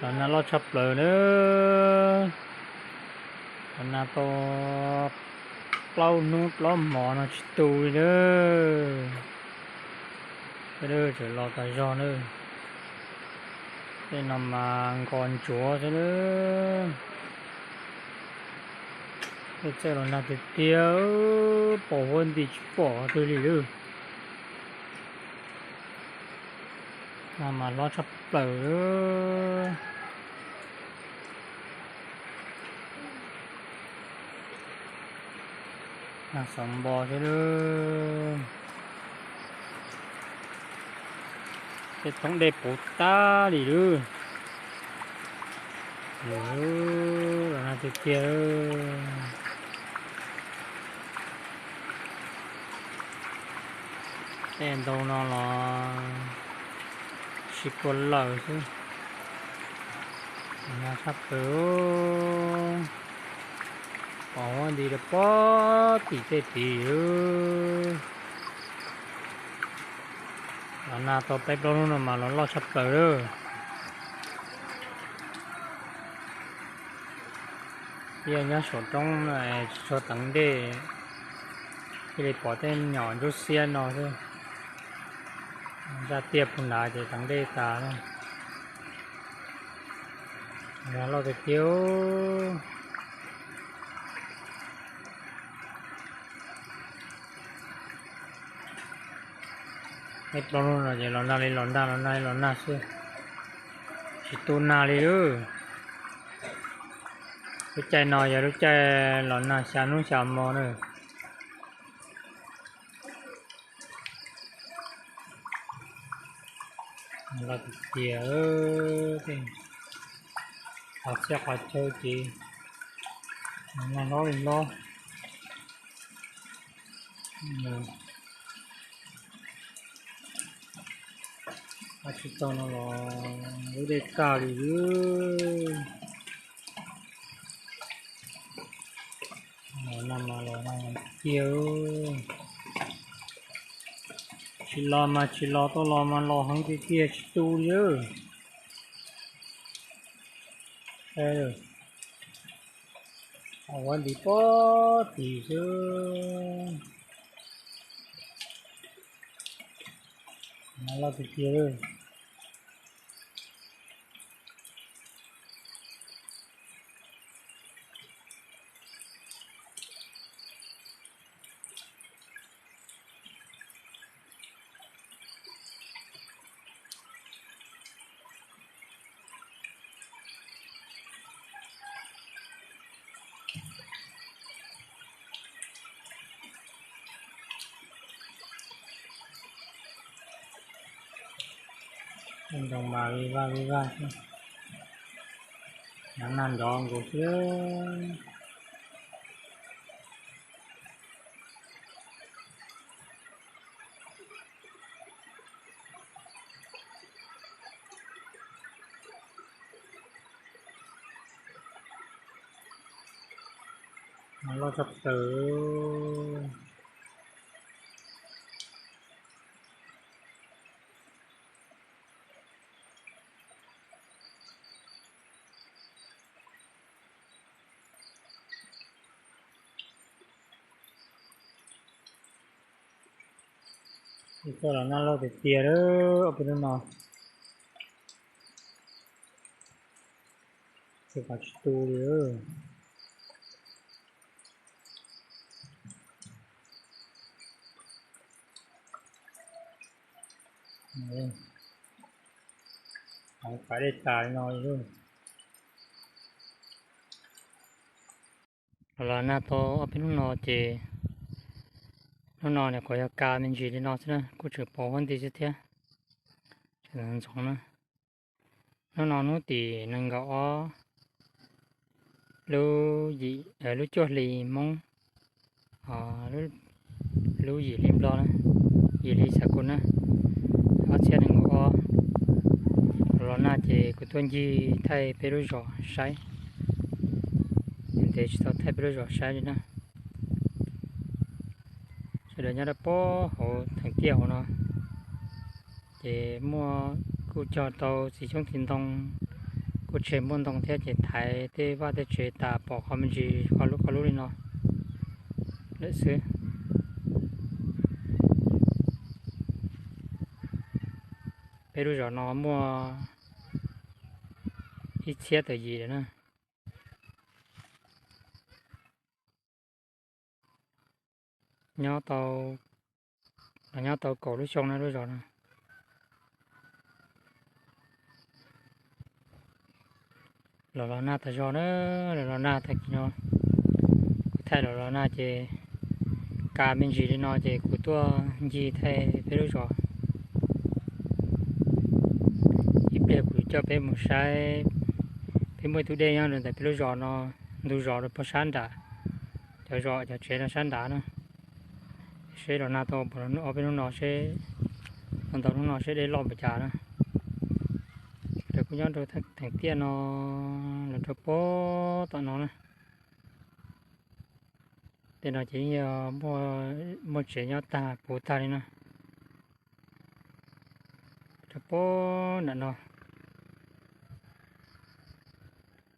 Los nag loj tshaj plaws na. Los nag tau plaub hnub plaub hmo no tsis tu li na. Sawv daws tseem los tas zog na. Tej no mas nkos ntsuav xwb na. Tej txawj los nag tiag tiag, pos huab nti tsis pom twg li lawm. Nag mas hlob tshaj plaws. Nag xov npo xwb lawm. Tej thoob dej puv tag li lawm. Los nag tiag tiag. Tej ntoo no los tsis puas lawm xwb. Nag tshaj plaws. Pos huab nti rau pob tim tej tid. Los nag tau peb plaub hnub no mas los loj tshaj plaws lawm. Yog nyob saum roob tsis tshua teev dej, thiaj li pom tej nyom ntsuab xiab no xwb. Zaj tiaj puag nrad ces teev dej tas na. Nag loj tiag tiag. Peb plaub hnub no ces los nag li los nag, los nag li los nag xwb, tsis tu nag li lawm. Lub caij no yog lub caij los nag xya hnub xya hmo na. Los tiag tiag, qhov txhia qhov chaw ces nag hlob li hlob. Tsis tau no los lub dej kaj li. Los nag mas los nag tiag. Tsis los mas tsis los, tau los mas los heev tiag tiag tsis tu li. Pos huab nti pob tim xwb. Nag loj tiag tiag. Ntoo mas vij vaj vij vaj xwb. Nag nrov nkaus xwb. Nag loj tshaj plaws. Txoj los nag loj tiag tiag lawm ob peb hnub no. Tsis pom tsis tu li. Pais dej tas li no li. Los nag tau ob peb hnub no ces hnub no nyuam qhuav yog kav me ntsis li no xwb na, kuj tseem pos huab nti xwb thiab. Tseem ntxoov na. Hnub no hnub tim nees nkaum ob, lub yim, lub cuaj hli Hmoob, lub yim hli Nplog na, yim hli xya kuv na, ob txhiab nees nkaum ob. Los nag ces kuv tuaj ncig thaij peb lub zos saib, ntev tsis tau thaij peb lub zos saib li na. Sawv daws nyob rau pob hauv theem tiaj hauv no ces muaj kuj cog tau txiv xyoob txiv ntoo, Kuj tseg muaj ntoo thiab ces thaiv tej vaj tej tsev tas pom qhov me ntsis qhov lub qhov lub li no lawm xwb. Peb lub zos no muaj ib txhiab tawm yim lawm na. Nyob tau, los nyob tau kaum lub xyoo na lub zos no. Los los nag tas zog na, los los nag tag kis no, kuv thaij los los nag ces kav me ntsis li no ces kuv tuaj ncig thaij peb lub zos. Ib pliag kuv coj peb mus saib, peb muaj ib tug dej nyob rau ntawm peb lub zos no, ntug zos rau puag sab nram, cov zos cov tsev rau sab nrad na. Seb los nag tau ob peb hnub no seb, tau ntau hnub no seb dej loj npaum cas na. Lawv kuj nyob rau theem tiaj no, los rau puag tom no na. Tej no ces yog muaj tsev nyob tag puv tag li no. Rau puag nram no.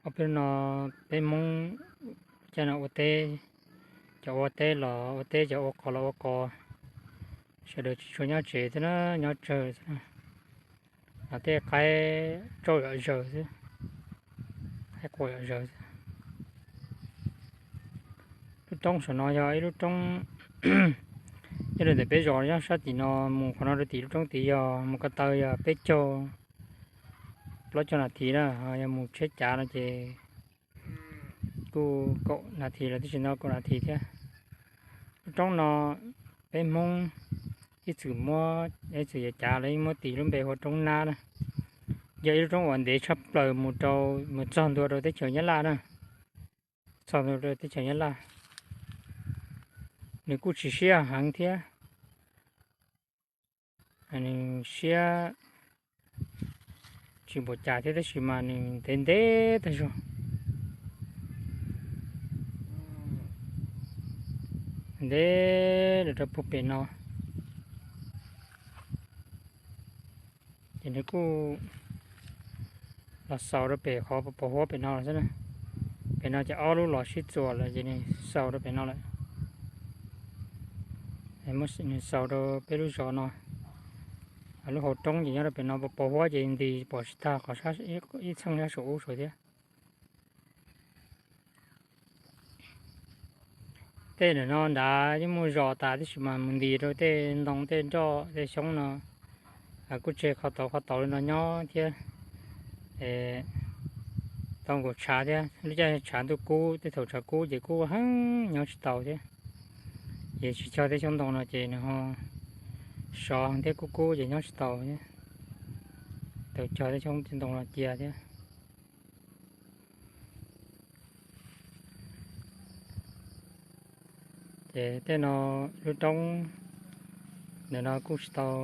Ob peb no peb Hmoob caij no ua teb, cov ua teb los ua teb, cov ua qos los ua qos. Sawv daws tsis tshua nyob tsev thiab na, nyob tsawg xwb na. Los tej qaib tsauj yom zaws xwb, qaib qua yom zaws xwb. Lub roob saum no yog ib lub roob nyob rau ntawm peb zos nyob sab tim no mus qhov no rau tim lub roob tid yog mus ko taw yog peb caug, plaub caug nas this na, yog mus tsheb cav no ces kuj kaum nas this los twb tsis nto kaum nas this thiab. Lub roob no peb Hmoob ib txwm muab, ib txwm yuav cav los yeej muab tis lub npe hu ua Roob Nab na. Yog ib lub roob uas ntev tshaj plaws mus rau, mus txog ntua rau teb chaws Nyab Laj na. Txog ntua rau teb chaws Nyab Laj, nws kuj tsis siab heev thiab. Nws siab tsis npaum cas thiab tab sis mas nws ntev ntev tag zog, ntev los rau puag pem no. Ces nws kuj los xaus rau pem qhov pos huab pem no lawm xwb na. Pem no ces ob lub los sib txuas lawm ces nws xaus rau pem no lawm. Nws xaus rau peb lub zos no, lub hauv roob ces nyob rau pem no, pos huab ces ntis pom tsis tag qhov ib txheej sab saum ub saud thiab. Tej ntawm no nrad yeej muaj zos tas tab sis mas mus ntis rau tej ntoo tej nroj tej xyoob no, kuj tseg qhov tauv qhov tauv li no nyob thiab. Tau nkaus tshav thiab, lub caij tshav ntuj kub, tej thaum tshav kub ces kub heev nyob tsis tau thiab. Ces tsis cog tej xyoob ntoo no ces nws ho sov thiab kub kub ces nyob tsis tau thiab. Tau cog tej xyoob tej ntoo no cia thiab. Ces tej no lub roob ntawm no kuj tsis tau,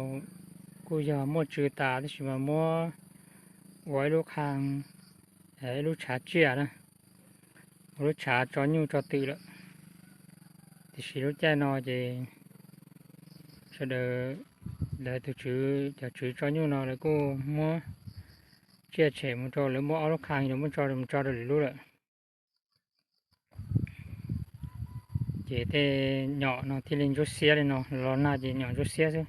kuj yog muaj tsw tas tab sis mas muab ua ib lub qhaj, ib lub tshav tsiaj na, ua lub tshav tso nyuj tso twm lawm. Tiam sis lub caij no ces sawv daws, lawv tus tswv, cov tswv tso nyuj no lawv kuj muab tsiaj tshem mus rau, lawv muab ob lub qhaj los muab tso mus tso rau lwm lub lawm. Ces tej nyom no thiaj li ntsuab xiab li no, los nag ces nyom ntsuab xiab xwb.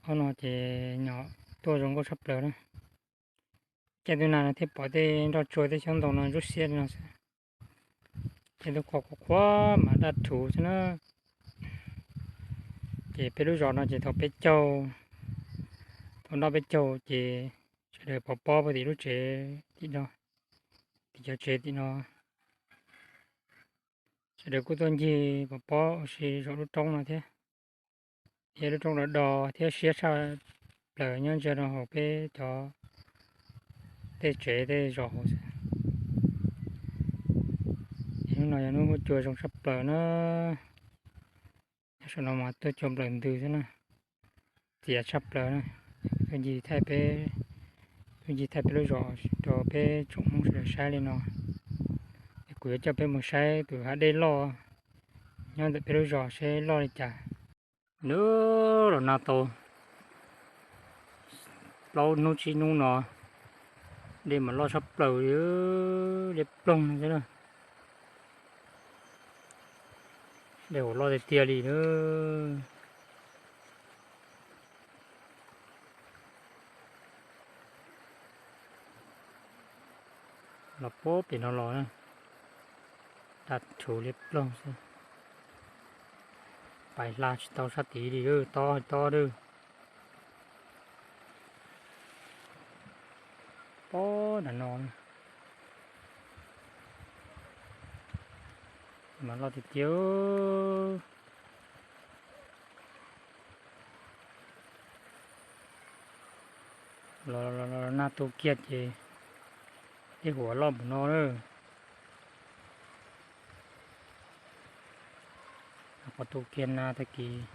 Ob no ces nyom tuaj zoo nkauj tshaj plaws na. Caij ntuj nag no thiaj pom tej nroj tsuag tej xyoob ntoo no ntsuab xiab li no xwb. Caij ntuj qhuav qhuav qhuav mas daj rhuv xwb na. Ces peb lub zos no ces thaum peb caug, thaum noj peb caug ces sawv daws pov pob puag tim lub tsev tim no, tim cov tsev tim no. Sawv daws kuj tuaj ncig pov pob ua si saum lub roob no thiab. Yog lub roob do do thiab siab tshaj plaws nyob ntsia rau hauv peb cov tej tsev tej zos hauv xwb. Hnub no yog hnub huab cua zoo tshaj plaws na. Nyob saum no mas tuaj cua nplawm ntws xwb na, txias tshaj plaws na. Tuaj ncig thaij peb, tuaj ncig thaij peb lub zos rau peb tsoom Hmoob sawv daws saib li no. Es kuv yuav coj peb mus saib tus hav dej loj nyob ntawm peb lub zos seb loj li cas. Nws los nag tau plaub hnub tsib hnub no, Dej mas loj tshaj plaws li, dej ploog xwb na. Dej huam loj tiag tiag li na. Los puag pem no los na, daj rhuv liab ploog xwb. Pais hla tsis tau sab tid li, tob tob lawm. Pob nram no mas loj tiag tiag. Los nag tu kiag ces dej huam loj npaum no lawm. Qhov tu kiag nag tag kis,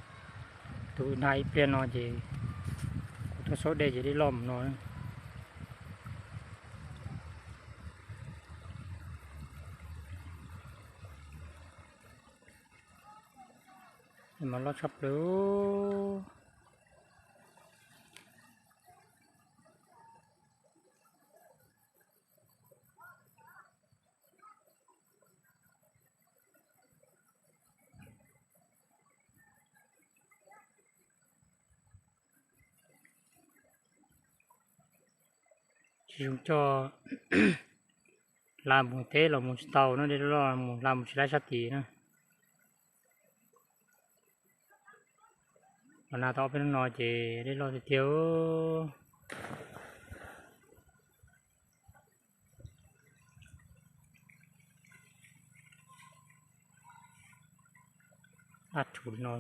tu nag ib pliag no ces kuv tuaj saub dej ces dej loj npaum no. Mas loj tshaj plaws. Tsis zoo coj hla mus teb los mus tsis tau na, dej loj mus hla mus tsis laib sab tid na. Los nag tau ob peb hnub no ces dej loj tiag tiag. Daj rhuv li no.